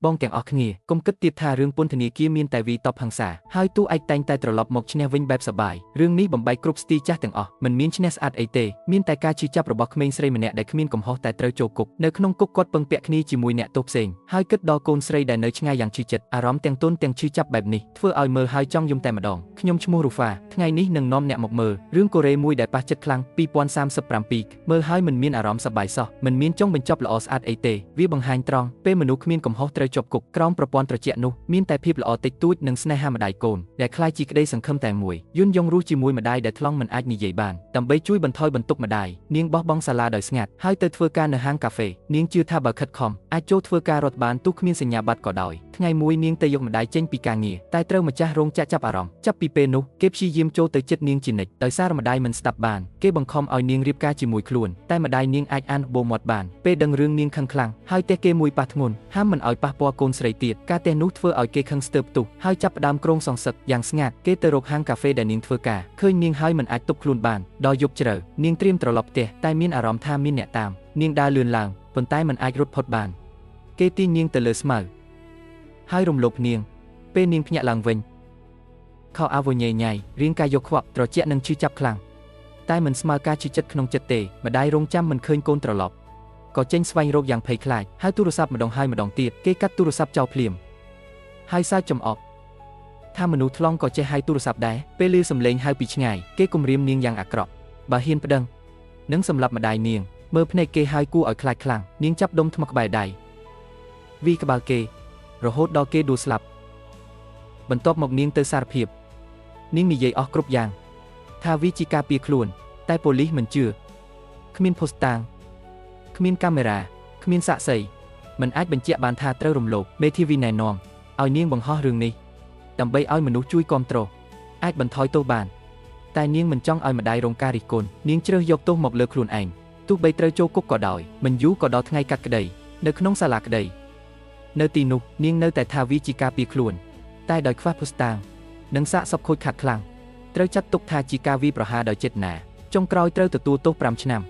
បងទាំងអស់គ្នាកុំគិតទៀតថារឿងពន្ធនាគារមានតែវីតបហិង្សាហើយតួឯកតែងតែត្រឡប់មកឈ្នះវិញបែបសប្បាយរឿងនេះបំបែកគ្រប់ស្ទីចាស់ទាំងអស់មិនមានឈ្នះស្អាតអីទេមានតែការឈឺចាប់របស់ក្មេងស្រីម្នាក់ដែលគ្មានកំហុសតែត្រូវចូលគុកនៅក្នុងគុកគាត់ពឹងពាក់គ្នាជាមួយអ្នកទោសផ្សេងហើយគិតដល់កូនស្រីដែលនៅឆ្ងាយយ៉ាងឈឺចិត្តអារម្មណ៍ទាំងទន់ទាំងឈឺចាប់បែបនេះធ្វើឲ្យមើលហើយចង់យំតែម្ដងខ្ញុំឈ្មោះរូហ្វាថ្ងៃនេះនឹងនាំអ្នកមកមើលរឿងកូរ៉េមួយដែលប៉ះចិត្តខ្លាំង2037មើលហើយមិនមានអារម្មណ៍សប្បាយសោះមិនមានចុងបញ្ចប់ល្អស្អាតអីទេវាបង្ហាញត្រង់ពេលមនុស្សគ្មានកំហុសត្រូវជាប់គុកក្រោមប្រព័ន្ធត្រជាក់នោះមានតែភាពល្អតិចតួចនិងស្នេហាម្ដាយកូនដែលក្លាយជាក្តីសង្ឃឹមតែមួយយុនយ៉ងរស់ជាមួយម្ដាយដែលថ្លង់មិនអាចនិយាយបានដើម្បីជួយបន្ថយបន្ទុកម្ដាយនាងបោះបង់សាលាដោយស្ងាត់ហើយទៅធ្វើការនៅហាងកាហ្វេនាងជឿថាបើខិតខំអាចចូលធ្វើការរដ្ឋបានទោះគ្មានសញ្ញាបត្រក៏ដោយថ្ងៃមួយនាងទៅយកម្ដាយចេញពីការងារតែត្រូវម្ចាស់រោងចក្រចាប់អារម្មណ៍ចាប់ពីពេលនោះគេព្យាយាមចូលទៅចិត្តនាងជានិច្ចដោយសារម្ដាយមិនស្ដាប់បានគេបង្ខំឲ្យនាងរៀបការជាមួយខ្លួនតែម្ដាយនាងអាចអានបូមាត់បានពេលដឹងរឿងនាងខឹងខ្លាំងហើយទះគេមួយប៉ះធ្ងន់ហាមមិនឲ្យប៉ះពាល់កូនស្រីទៀតការទះនោះធ្វើឲ្យគេខឹងស្ទើរផ្ទុះហើយចាប់ផ្ដើមគ្រោងសងសឹកយ៉ាងស្ងាត់គេទៅរកហាងកាហ្វេដែលនាងធ្វើការឃើញនាងហើយមិនអាចទប់ខ្លួនបានដល់យប់ជ្រៅនាងត្រៀមត្រឡប់ផ្ទះតែមានអារម្មណ៍ថាមានអ្នកតាមនាងដើរលឿនឡើងប៉ុន្តែមិនអាចរត់ផុតបានគេទាញនាងទៅលើស្មៅហើយរំលោភនាងពេលនាងភ្ញាក់ឡើងវិញខោអាវញ៉ៃញ៉ៃរាងកាយយកខ្វក់ត្រជាក់និងឈឺចាប់ខ្លាំងតែមិនស្មើការឈឺចិត្តក្នុងចិត្តទេម្ដាយរងចាំមិនឃើញកូនត្រឡប់ក៏ចេញស្វែងរកយ៉ាងភ័យខ្លាចហើយទូរស័ព្ទម្ដងហើយម្ដងទៀតគេកាត់ទូរស័ព្ទចោលភ្លាមហើយសើចចំអកថាមនុស្សថ្លង់ក៏ចេះហៅទូរស័ព្ទដែរពេលឮសំឡេងហៅពីឆ្ងាយគេគំរាមនាងយ៉ាងអាក្រក់បើហ៊ានប្តឹងនឹងសម្លាប់ម្ដាយនាងមើលភ្នែកគេហើយគួរឲ្យខ្លាចខ្លាំងនាងចាប់ដុំថ្មក្បែរដៃវីក្បាលគេរហូតដល់គេដួលស្លាប់បន្ទាប់មកនាងទៅសារភាពនាងនិយាយអស់គ្រប់យ៉ាងថាវាជាការពារខ្លួនតែប៉ូលីសមិនជឿគ្មានភស្តុតាងគ្មានកាមេរ៉ាគ្មានសាក្សីមិនអាចបញ្ជាក់បានថាត្រូវរំលោភមេធាវីណែនាំឲ្យនាងបង្ហោះរឿងនេះដើម្បីឲ្យមនុស្សជួយគាំទ្រអាចបន្ថយទោសបានតែនាងមិនចង់ឲ្យម្ដាយរងការរិះគន់នាងជ្រើសយកទោសមកលើខ្លួនឯងទោះបីត្រូវចូលគុកក៏ដោយមិនយូរក៏ដល់ថ្ងៃកាត់ក្តីនៅក្នុងសាលាក្តីនៅទីនោះនាងនៅតែថាវាជាការពារខ្លួនតែដោយខ្វះភស្តុតាងនិងសាកសពខូចខាតខ្លាំងត្រូវចាត់ទុកថាជាការវាយប្រហារដោយចេតនាចុងក្រោយត្រូវទទួលទោស5ឆ្នាំ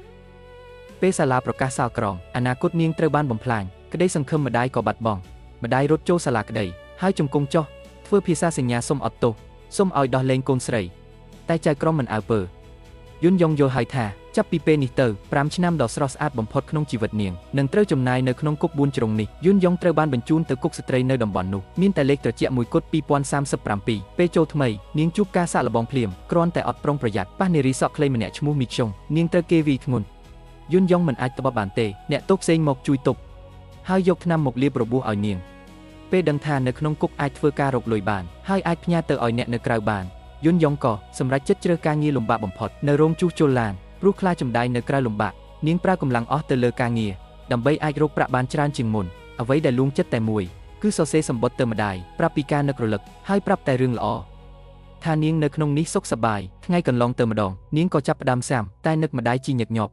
ពេលសាលាប្រកាសសាលក្រមអនាគតនាងត្រូវបានបំផ្លាញក្តីសង្ឃឹមម្ដាយក៏បាត់បង់ម្ដាយរត់ចូលសាលាក្តីហើយជង្គង់ចុះធ្វើភាសាសញ្ញាសុំអត់ទោសសុំឲ្យដោះលែងកូនស្រីតែចៅក្រមមិនអើពើយុនយ៉ងយល់ហើយថាចាប់ពីពេលនេះទៅ5ឆ្នាំដ៏ស្រស់ស្អាតបំផុតក្នុងជីវិតនាងនឹងត្រូវចំណាយនៅក្នុងគុក4ជ្រុងនេះយុនយ៉ងត្រូវបានបញ្ជូនទៅគុកស្ត្រីនៅតំបន់នោះមានតែលេខត្រជាក់មួយគត់2037ពេលចូលថ្មីនាងជួបការសាកល្បងភ្លាមគ្រាន់តែអត់ប្រុងប្រយ័ត្នប៉ះនារីសក់ខ្លីម្នាក់ឈ្មោះមីខ្យុងនាងត្រូវគេវាយធ្ងន់យុនយ៉ងមិនអាចត្បបានទេអ្នកទោសផ្សេងមកជួយទប់ហើយយកថ្នាំមកលាបរបួសឲ្យនាងពេលដឹងថានៅក្នុងគុកអាចធ្វើការរកលុយបានហើយអាចផ្ញើទៅឲ្យអ្នកនៅក្រៅបានយុនយ៉ងក៏សម្រេចចិត្តជ្រើសការងារលំបាកបំផុតនៅរោងជួសជុលឡានព្រោះខ្លាចចំដាយនៅក្រៅលំបាកនាងប្រើកម្លាំងអស់ទៅលើការងារដើម្បីអាចរកប្រាក់បានច្រើនជាងមុនអ្វីដែលលួងចិត្តតែមួយគឺសរសេរសម្បត្តិទៅម្ដាយប្រាប់ពីការនឹករលឹកហើយប្រាប់តែរឿងល្អថានាងនៅក្នុងនេះសុខសប្បាយថ្ងៃកន្លងទៅម្ដងនាងក៏ចាប់ផ្ដើមសាំតែនឹកម្ដាយជាញឹកញាប់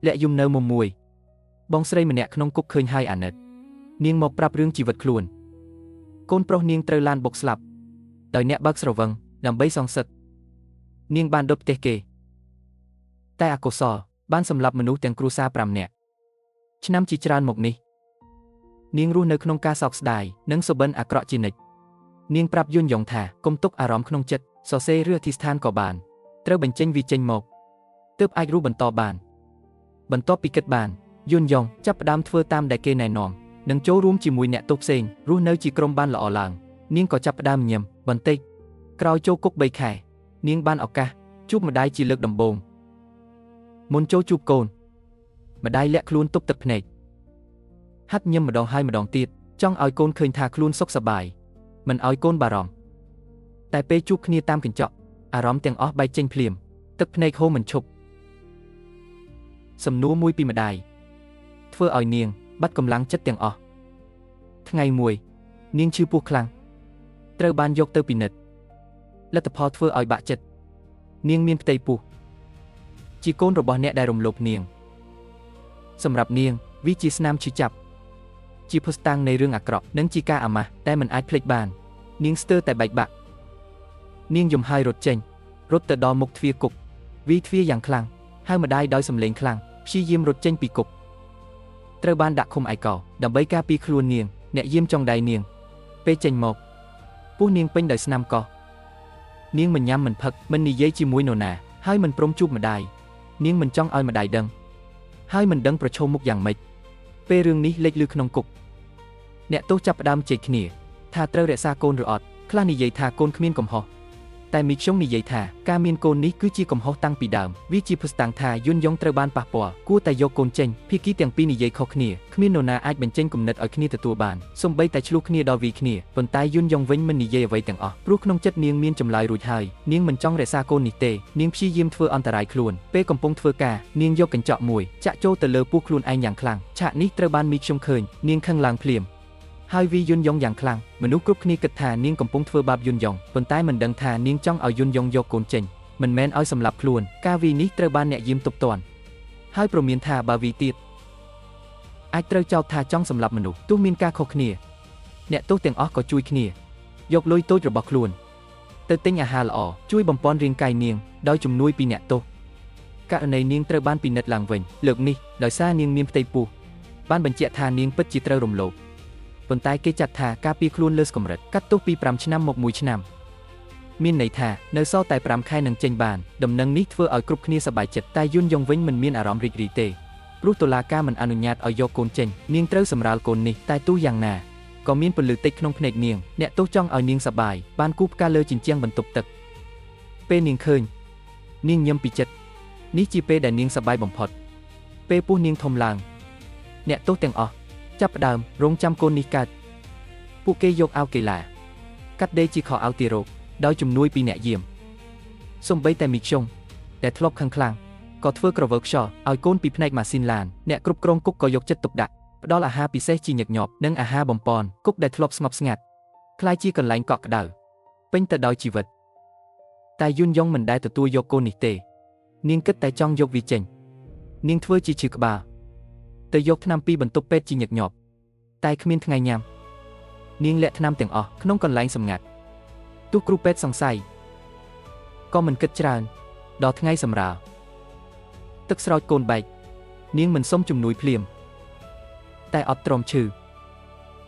លាក់យំនៅមុំមួយបងស្រីម្នាក់ក្នុងគុកឃើញហើយអាណិតនាងមកប្រាប់រឿងជីវិតខ្លួនកូនប្រុសនាងត្រូវឡានបុកស្លាប់ដោយអ្នកបើកស្រវឹងដើម្បីសងសឹកនាងបានដុតផ្ទះគេតែអកុសលបានសម្លាប់មនុស្សទាំងគ្រួសារ5នាក់ឆ្នាំជាច្រើនមកនេះនាងរស់នៅក្នុងការសោកស្ដាយនិងសុបិនអាក្រក់ជានិច្ចនាងប្រាប់យុនយ៉ងថាកុំទុកអារម្មណ៍ក្នុងចិត្តសរសេរឬអធិស្ឋានក៏បានត្រូវបញ្ចេញវាចេញមកទើបអាចរស់បន្តបានបន្ទាប់ពីគិតបានយុនយ៉ងចាប់ផ្ដើមធ្វើតាមដែលគេណែនាំនិងចូលរួមជាមួយអ្នកទោសផ្សេងរស់នៅជាក្រុមបានល្អឡើងនាងក៏ចាប់ផ្ដើមញឹមបន្តិចក្រោយចូលគុក3ខែនាងបានឱកាសជួបម្ដាយជាលើកដំបូងមុនចូលជួបកូនម្ដាយលាក់ខ្លួនទប់ទឹកភ្នែកហាត់ញឹមម្ដងហើយម្ដងទៀតចង់ឲ្យកូនឃើញថាខ្លួនសុខសប្បាយមិនឲ្យកូនបារម្ភតែពេលជួបគ្នាតាមកញ្ចក់អារម្មណ៍ទាំងអស់បែកចេញភ្លាមទឹកភ្នែកហូរមិនឈប់សំណួរមួយពីម្ដាយធ្វើឲ្យនាងបាត់កម្លាំងចិត្តទាំងអស់ថ្ងៃមួយនាងឈឺពោះខ្លាំងត្រូវបានយកទៅពិនិត្យលទ្ធផលធ្វើឲ្យបាក់ចិត្តនាងមានផ្ទៃពោះជាកូនរបស់អ្នកដែលរំលោភនាងសម្រាប់នាងវាជាស្នាមឈឺចាប់ជាភស្តុតាងនៃរឿងអាក្រក់និងជាការអាម៉ាស់តែមិនអាចភ្លេចបាននាងស្ទើរតែបែកបាក់នាងយំហើយរត់ចេញរត់ទៅដល់មុខទ្វារគុកវាយទ្វារយ៉ាងខ្លាំងហើយម្ដាយដោយសំឡេងខ្លាំងព្យាយាមរត់ចេញពីគុកត្រូវបានដាក់ឃុំឯកោដើម្បីការពារខ្លួននាង អ្នកយាមចុងដៃនាងពេលចេញមកពោះនាងពេញដោយស្នាមកោះនាងមិនញ៉ាំមិនផឹកមិននិយាយជាមួយនរណាហើយមិនព្រមជួបម្ដាយនាងមិនចង់ឲ្យម្ដាយដឹងហើយមិនដឹងប្រឈមមុខយ៉ាងម៉េចពេលរឿងនេះលេចឮក្នុងគុកអ្នកទោសចាប់ផ្ដើមជែកគ្នាថាត្រូវរក្សាកូនឬអត់ខ្លះនិយាយថាកូនគ្មានកំហុសតែមីខ្យុងនិយាយថាការមានកូននេះគឺជាកំហុសតាំងពីដើមវាជាភស្តុតាងថាយុនយ៉ុងត្រូវបានប៉ះពាល់គួរតែយកកូនចេញភាគីទាំងពីរនិយាយខុសគ្នាគ្មាននរណាអាចបញ្ចេញគំនិតឲ្យគ្នាទទួលបានសូម្បីតែឆ្លោះគ្នាដល់វីគ្នាប៉ុន្តែយុនយ៉ុងវិញមិននិយាយអ្វីទាំងអស់ព្រោះក្នុងចិត្តនាងមានចម្លើយរួចហើយនាងមិនចង់រក្សាកូននេះទេនាងព្យាយាមធ្វើអន្តរាយខ្លួនពេលកំពុងធ្វើការនាងយកកញ្ចក់មួយចាក់ចូលទៅលើពោះខ្លួនឯងយ៉ាងខ្លាំងឆាកនេះត្រូវបានមីខ្យុងឃើញនាងខឹងឡើងភ្លាមហើយវីយុនយ៉ុងយ៉ាងខ្លាំងមនុស្សគ្រប់គ្នាគិតថានាងកំពុងធ្វើបាបយុនយ៉ុងប៉ុន្តែមិនដឹងថានាងចង់ឲ្យយុនយ៉ុងយកកូនចេញមិនមែនឲ្យសម្លាប់ខ្លួនការវីនេះត្រូវបានអ្នកយាមទប់ទាន់ហើយព្រមានថាបើវីទៀតអាចត្រូវចោទថាចង់សម្លាប់មនុស្សទោះមានការខុសគ្នាអ្នកទោសទាំងអស់ក៏ជួយគ្នាយកលុយតូចរបស់ខ្លួនទៅទិញអាហារល្អជួយបំពន់រាងកាយនាងដោយជំនួយពីអ្នកទោសករណីនាងត្រូវបានពិនិត្យឡើងវិញលើកនេះដោយសារនាងមានផ្ទៃពោះបានបញ្ជាក់ថានាងពិតជាត្រូវរំលោភប៉ុន្តែគេចាត់ថាការពារខ្លួនលើសកម្រិតកាត់ទោសពី5ឆ្នាំមក1ឆ្នាំមានន័យថានៅសល់តែ5ខែនឹងចេញបានដំណឹងនេះធ្វើឲ្យគ្រប់គ្នាសប្បាយចិត្តតែយុនយ៉ុងវិញមិនមានអារម្មណ៍រីករាយទេព្រោះតុលាការមិនអនុញ្ញាតឲ្យយកកូនចេញនាងត្រូវសម្រាលកូននេះតែទោះយ៉ាងណាក៏មានពន្លឺតិចក្នុងភ្នែកនាងអ្នកទោសចង់ឲ្យនាងសប្បាយបានគូផ្កាលើជញ្ជាំងបន្ទប់ទឹកពេលនាងឃើញនាងញឹមពីចិត្តនេះជាពេលដែលនាងសប្បាយបំផុតពេលពោះនាងធំឡើងអ្នកទោសទាំងអស់ចាប់ផ្ដើមរងចាំកូននេះកើតពួកគេយកអាវកីឡាកាត់ដេរជាខោអាវទារកដោយជំនួយពីអ្នកយាមសូម្បីតែមីខ្យុងដែលធ្លាប់ខឹងខ្លាំងក៏ធ្វើក្រវិលខ្យល់ឲ្យកូនពីផ្នែកម៉ាស៊ីនឡានអ្នកគ្រប់គ្រងគុកក៏យកចិត្តទុកដាក់ផ្ដល់អាហារពិសេសជាញឹកញាប់និងអាហារបំពន់គុកដែលធ្លាប់ស្ងប់ស្ងាត់ក្លាយជាកន្លែងកក់ក្ដៅពេញទៅដោយជីវិតតែយុនយ៉ុងមិនដែលទទួលយកកូននេះទេនាងគិតតែចង់យកវាចេញនាងធ្វើជាឈឺក្បាលទៅយកថ្នាំពីបន្ទប់ពេទ្យជាញឹកញាប់តែគ្មានថ្ងៃញ៉ាំនាងលាក់ថ្នាំទាំងអស់ក្នុងកន្លែងសម្ងាត់ទោះគ្រូពេទ្យសង្ស័យក៏មិនគិតច្រើនដល់ថ្ងៃសម្រាលទឹកស្រោចកូនបែកនាងមិនសុំជំនួយភ្លាមតែអត់ទ្រាំឈឺ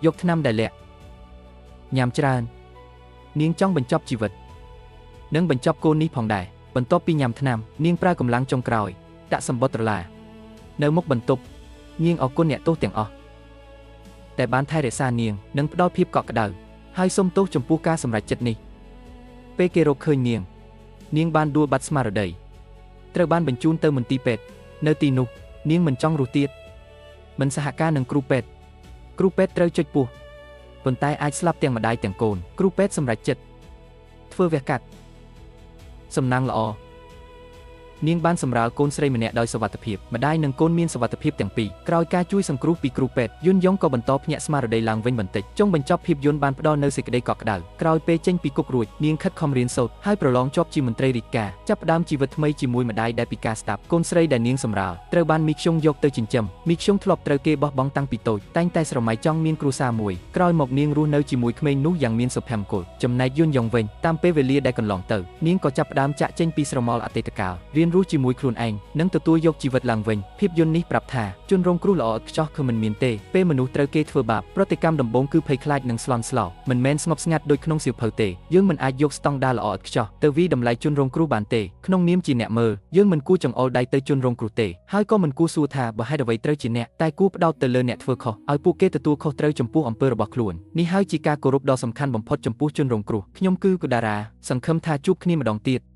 យកថ្នាំដែលលាក់ញ៉ាំច្រើននាងចង់បញ្ចប់ជីវិតនិងបញ្ចប់កូននេះផងដែរបន្ទាប់ពីញ៉ាំថ្នាំនាងប្រើកម្លាំងចុងក្រោយដាក់សម្បត្តិត្រឡានៅមុខបន្ទប់នាងអរគុណអ្នកទោសទាំងអស់តែបានថែរក្សានាងនិងផ្ដល់ភាពកក់ក្ដៅហើយសូមទោសចំពោះការសម្រេចចិត្តនេះពេលគេរកឃើញនាងនាងបានដួលបាត់ស្មារតីត្រូវបានបញ្ជូនទៅមន្ទីរពេទ្យនៅទីនោះនាងមិនចង់រស់ទៀតមិនសហការនឹងគ្រូពេទ្យគ្រូពេទ្យត្រូវចុចពោះប៉ុន្តែអាចស្លាប់ទាំងម្ដាយទាំងកូនគ្រូពេទ្យសម្រេចចិត្តធ្វើវះកាត់សំណាងល្អនាងបានសម្រាលកូនស្រីម្នាក់ដោយសុវត្ថិភាពម្ដាយនិងកូនមានសុវត្ថិភាពទាំងពីរក្រោយការជួយសង្គ្រោះពីគ្រូពេទ្យយុនយ៉ុងក៏បន្តភ្ញាក់ស្មារតីឡើងវិញបន្តិចចុងបញ្ចប់ភាពយន្តបានផ្ដល់នូវសេចក្តីកក់ក្ដៅក្រោយពេលចេញពីគុករួចនាងខិតខំរៀនសូត្រហើយប្រឡងជាប់ជាមន្ត្រីរាជការចាប់ផ្ដើមជីវិតថ្មីជាមួយម្ដាយដែលពិការស្ដាប់កូនស្រីដែលនាងសម្រាលត្រូវបានមីខ្យុងយកទៅចិញ្ចឹមមីខ្យុងធ្លាប់ត្រូវគេបោះបង់តាំងពីតូចតែងតែស្រមៃចង់មានគ្រួសារមួយក្រោយមកនាងរស់នៅជាមួយក្មេងនោះយ៉ាងមានសុភមង្គលចំណែកយុនយ៉ុងវិញតាមពេលវេលាដែលកន្លងទៅនាងក៏ចាប់ផ្ដើមចាក់ចេញពីស្រមោលអតីតកាលរៀនរស់ជាមួយខ្លួនឯងនិងទទួលយកជីវិតឡើងវិញភាពយន្តនេះប្រាប់ថាជនរងគ្រោះល្អឥតខ្ចោះគឺមិនមានទេពេលមនុស្សត្រូវគេធ្វើបាបប្រតិកម្មដំបូងគឺភ័យខ្លាចនិងស្លន់ស្លោមិនមែនស្ងប់ស្ងាត់ដូចក្នុងសៀវភៅទេយើងមិនអាចយកស្តង់ដារល្អឥតខ្ចោះទៅវាយតម្លៃជនរងគ្រោះបានទេក្នុងនាមជាអ្នកមើលយើងមិនគួរចង្អុលដៃទៅជនរងគ្រោះទេហើយក៏មិនគួរសួរថាបើហេតុអ្វីត្រូវជាអ្នកតែគួរផ្ដោតទៅលើអ្នកធ្វើខុសឲ្យពួកគេទទួលខុសត្រូវចំពោះអំពើរបស់ខ្លួននេះហើយជាការគោរពដ៏សំខាន់បំផុតចំពោះជនរងគ្រោះខ្ញុំគឺកុដារ៉ាសង្ឃឹមថាជួបគ្នាម្ដងទៀត។